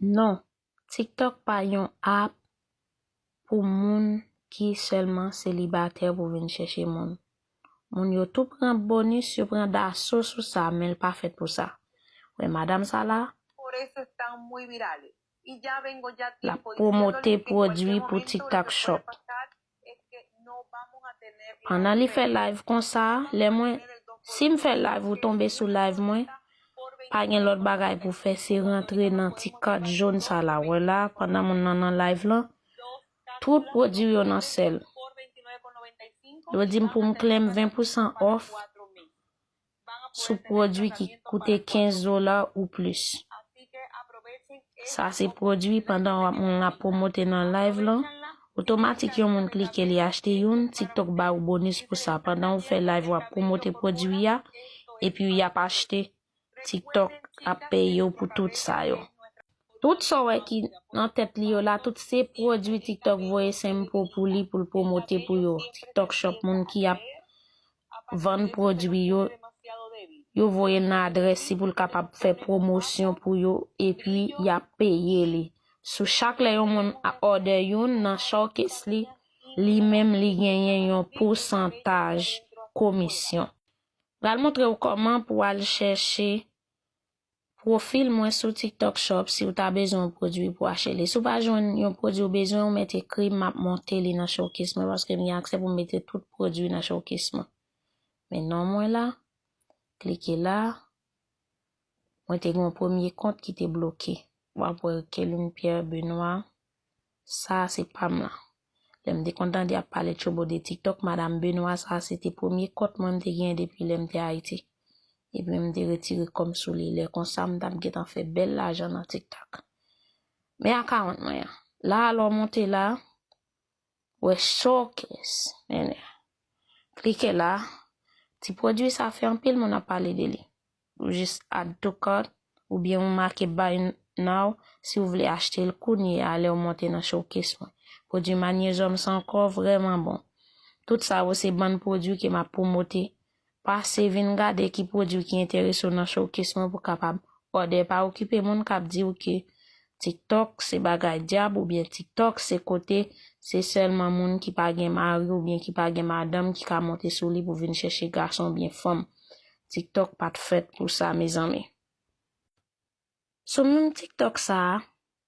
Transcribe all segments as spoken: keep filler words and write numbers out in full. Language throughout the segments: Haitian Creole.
Non, TikTok pa yon app pou moun ki sèlman selibatè pou vin chèche moun. Moun yo tou pran bonis, yo pran daso sou sa, men l pa fèt pou sa. Wè, madanm sa la, l ap pwomote pwodui pou TikTok Shop. Pandan li fè live konsa, lè mwen, si m fè live ou tonbe sou live mwen, pa gen lòt bagay pou fè, se rantre nan ti kat jòn sa la, wè la, pandan moun nan nan live lan, tout pwodui yo nan sèl. Yo di m pou m claim ven pousan off sou pwodui ki koute kenz dola ou plis. Sa se pwodui pandan w ap, moun ap pwomote nan live lan. Otomatik yon moun klike, li achte youn, TikTok ba ou bonis pou sa. Pandan ou fè live, w ap pwomote pwodui a, epi y ap achte, TikTok ap peye w pou tout sa yo. Tout sa w wè ki nan tèt li yo la, tout se pwodui TikTok voye senpo pou li, pou l pwomote pou yo. TikTok Shop, moun ki ap vann pwodui yo, yo voye l nan adrès li pou l kapab fè pwomosyon pou yo, epi y ap peye li. Sou chak lè yon moun a order youn nan showcase li, li menm li genyen yon pousantaj komisyon. Pral montre w kòman pou w al chèche pwofil mwen sou TikTok Shop si w ta bezwen yon pwodui pou achte li. Si w pa jwenn yon pwodui w bezwen, ou mèt ekri m, m ap monte li nan showcase mwen, paske m gen aksè pou m mete tout pwodui nan showcase mwen. Men non mwen la, klike la. Mwen te gen yon premye kont ki te bloke. W ap wè Kelune Pierre Benoît. Sa a se pa m lan. Lè m te konn tande y ap pale tchoubo de TikTok, madanm Benoît, sa a se te premye kont mwen m te genyen depi lè m te Ayiti. Epi m te retire kò m sou li. Lè konsa, m t ap gentan fè bèl lajan nan TikTok. Men akawont mwen an. La, lè w monte la, wè showcase. Men, klike la. Ti pwodui sa fè anpil moun ap pale de li. Ou jis add to cart, oubyen ou make buy now si w vle achte l kounye a lè w monte nan showcase mwen. Pwodui Magnesium se ankò vrèman bon. Tout sa yo se bann pwodui ke m ap pwomote. Pase vin gade ki pwodui ki enterese w nan showcase mwen pou w kapab order. Pa okipe moun k ap di w ke TikTok se bagay dyab oubyen TikTok se kote se sèlman moun ki pa gen mari oubyen ki pa gen madanm ki ka monte sou li pou vin chèche gason oubyen fanm. TikTok pa t fèt pou sa, mezanmi. Sou menm TikTok sa a,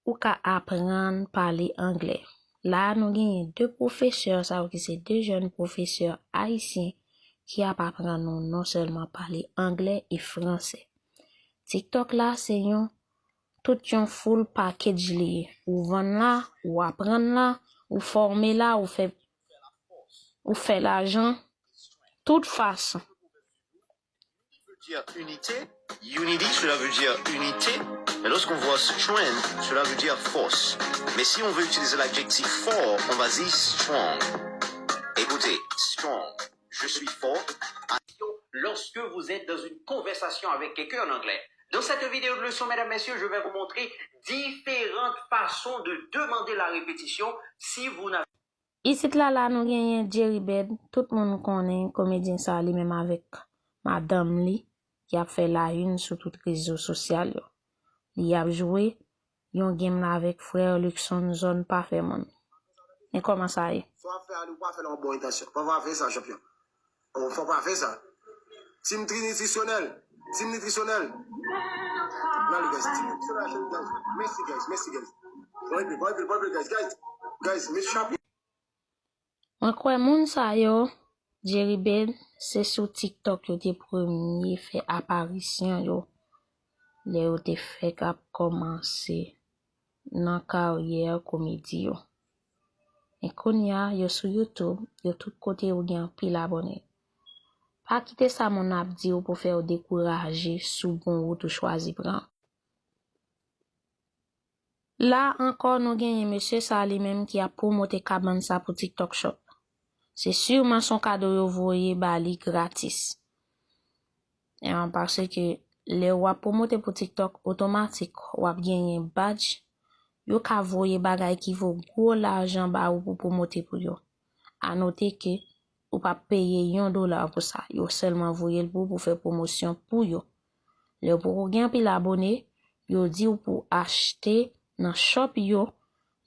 ou ka aprann pale anglè. La a, nou genyen de pwofesè sa yo ki se de jèn pwofesè ayisyen ki ap aprann nou non sèlman pale anglè e fransè. TikTok la, se yon, tout yon full package li ye. Ou vann la, ou aprann la, ou fòme la, ou fè, ou fè lajan, tout fason. Veut dire unité. Unity, cela veut dire unité. Mais lorsqu'on voit strength, cela veut dire force. Mais si on veut utiliser l'adjectif fort, on va dire strong. Écoutez, strong. Je suis fort. Lorsque vous êtes dans une conversation avec quelqu'un en anglais. Dans cette vidéo de leçon, mesdames, messieurs, je vais vous montrer différentes façons de demander la répétition si vous n'avez Isit la la nou genyen Jerry Bed, tout moun konnen komedyen sa li menm avèk madanm li ki ap fè la une sou tout rezo sosyal yo. Li ap jwe yon game la avèk frè Luckson zòn pa fè moun. Men kòman sa ye? Sa w ap fè a, ou pa fè l an bon entansyon. Fò w pa fè sa, chanpyon. Fò w pa fè sa. Team Trinitrisyonèl. Team Nitrisyonèl. N ale, guys. Team Nitrisyonèl, guys. Mèsi, guys. Mèsi, guys. Bon, bon, bon, bon, guys. Guys, guys, mèsi, chanpyon. Mwen kwè moun sa yo, Jerry Bed, se sou TikTok yo te premye fè aparisyon yo, lè yo te fèk ap kòmanse nan karyè komedi yo. Men kounye a, yo sou YouTube, yo tout kote, yo gen anpil abòne. Pa kite sa moun ap di w pou fè w dekouraje sou bon wout ou chwazi pran. La ankò, nou genyen mesye sa li menm ki ap pwomote kabann sa pou TikTok Shop. Se siman se yon kado yo voye ba li gratis. Paske lè w ap pwomote pou TikTok, otomatik w ap genyen badge. Yo ka voye bagay ki vo gwo lajan ba ou pou pwomote pou yo. A note ke ou p ap peye yon dola pou sa. Yo sèlman voye l pou ou pou fè pwomosyon pou yo. Lè w poko gen anpil abòne, yo di w pou w achte nan shop yo,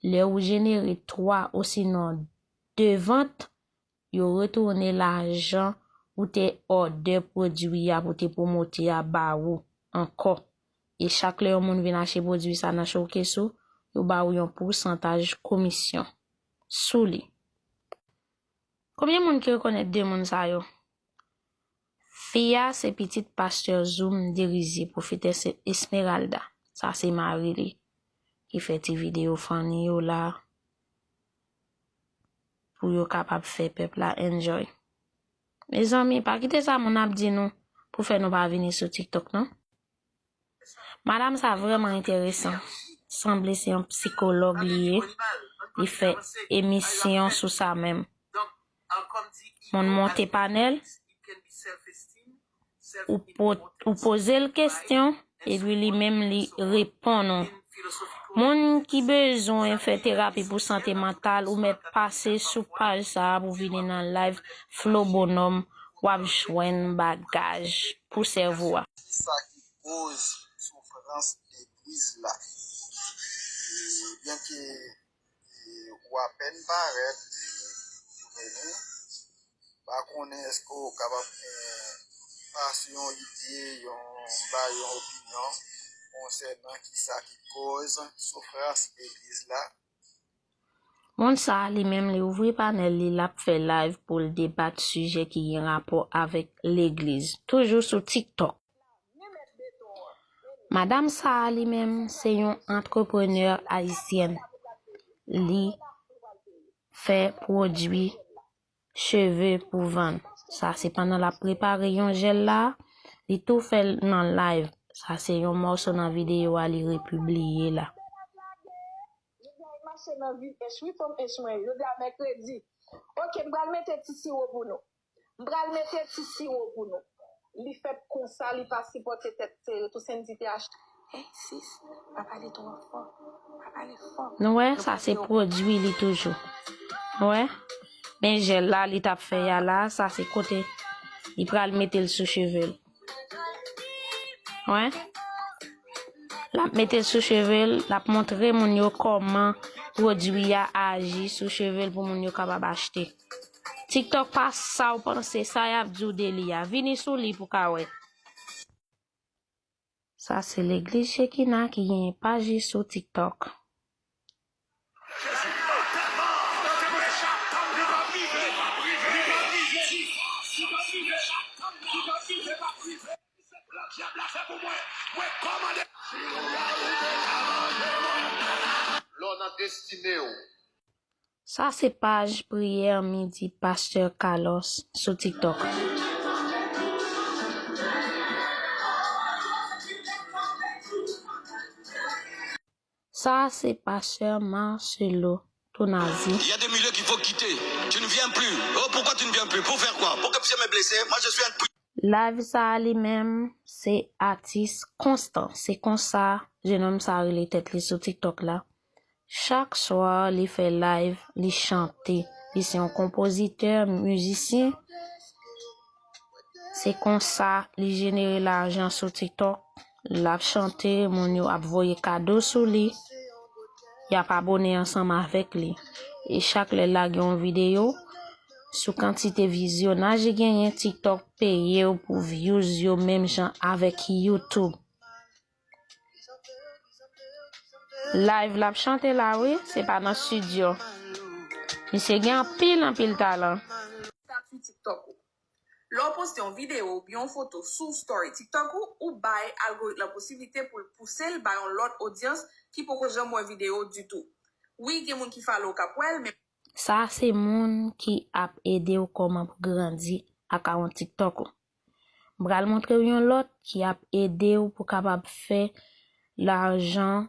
lè ou jenere twa osinon de vant, yo retounen lajan ou te òdè pwodui a pou te pwomote a ba ou ankò. E chak lè yon moun vin achte pwodui sa nan showcase ou, yo ba ou yon pousantaj komisyon sou li. Konbyen moun ki rekonèt de moun sa yo? Fi a se pitit pastè Zoom Derizier, pwofetès Esmeralda. Sa se mari li ki fè ti videyo funny yo la pou yo kapab fè pèp la enjoy. Mezanmi, pa kite sa moun ap di nou pou fè nou pa vini sou TikTok, non. Madanm sa vrèman enteresan. Sanble se yon psikològ li ye. Li fè emisyon sou sa menm. Moun monte panèl, ou po-, ou poze l kesyon, epi li menm li reponn ou. Moun ki bezwen fè terapi pou sante mantal, ou mèt pase sou paj sa a pou vini nan live Flo Bonhomme, w ap jwenn bagaj pou sèvo a. Ki sa ki koz soufrans legliz la? E, byenke, e, ou apèn parèt, e, ou vini, pa konnen èske w kapab, e, pase yon ide, yon, bay yon opinyon konsènan ki sa ki koz soufrans legliz la. Moun sa a, li menm, li ouvri panèl li, l ap fè live pou l debat sijè ki gen rapò avèk legliz, toujou sou TikTok. Madanm sa a, li menm, se yon antreprenè ayisyèn. Li fè pwodui cheve pou vann. Sa se pandan l ap prepare yon jèl la, li tou fè l nan live. Sa se yon mòso nan videyo a li repibliye la. Jodi a, e mache nan vil H, wi, fanm H mwen ye. Jodi a, mèkredi. Oke, m pral mete ti siwo pou nou. M pral mete ti siwo pou nou. Li fèt konsa, li pa sipòte tèt sere. Tou Sendy te achte. Hey, sis, pa pale twò fò. Pa pale fò. Nou wè, sa se pwodui li toujou. Nou wè? Men jèl la, li t ap fè a la, sa se kote li pral mete l sou cheve l. Wè? L ap mete l sou cheve l, l ap montre moun yo kòman pwodui a aji sou cheve l pou moun yo kapab achte. TikTok pa sa w panse, sa y ap di w de li a. Vini sou li pou w ka wè. Sa se legliz Shekinah ki genyen paj li sou TikTok. Lè w nan destine w. Sa se paj priyè midi Pastè Carlos sou TikTok. Sa se Pastè Marcelo Tonazi. Il y a des milieux qu'il faut quitter. Tu ne viens plus. Oh, pourquoi tu ne viens plus? Pour faire quoi? Pour que tu me blesses? Moi, je suis un... Live sa a li menm, se atis konstan. Se konsa jenòm sa a rele tèt li sou TikTok la. Chak swa, li fè live, li chante. Li se yon konpozitè, mizisyen. Se konsa li jenere lajan sou TikTok. L ap chante, moun yo ap voye kado sou li. Y ap abone ansanm avèk li. E chak lè l lage yon videyo, sou kantite vizyonaj li genyen, TikTok peye w pou views yo menm jan avèk YouTube. Live l ap chante la wi, se pa nan estidyo. Misye gen anpil, anpil talan. Estati TikTok ou. Lè w poste yon videyo oubyen yon foto sou story TikTok ou, ou bay algoritm lan posiblite pou l pouse l ba yon lòt odyans ki poko janm wè videyo w ditou. Wi, gen moun ki follow w k ap wè l, men... Sa se moun ki ap ede w kòman pou grandi akawon TikTok ou. M pral montre w yon lòt ki ap ede w pou kapab fè lajan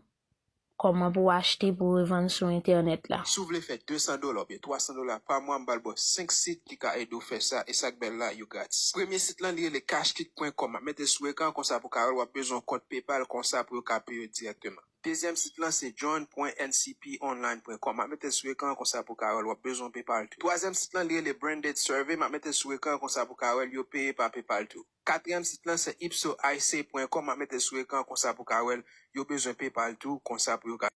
kòman pou w achte, pou w revann sou entènèt la. Si w vle fè de san dola oubyen twa san dola pa mwa, m pral ba w senk sit ki ka ede w fè sa, e sa k bèl la, yo gratis. Premye sit lan, li rele cash kit pwen com. M ap mete l sou ekran konsa pou w ka wè l, w ap bezwen yon kont PayPal konsa pou yo ka peye w dirèkteman. Dezyèm sit lan, se join pwen N C P online pwen com. M ap mete l sou ekran konsa pou w ka wè l, w ap bezwen PayPal tou. Twazyèm sit lan, li rele Branded Survey. M ap mete l sou ekran konsa pou w ka wè l, yo peye pa PayPal tou. Katriyèm sit lan se ipso I C pwen com, m ap mete l sou ekran konsa pou w ka wè l, yo bezwen PayPal tou, konsa pou yo ka...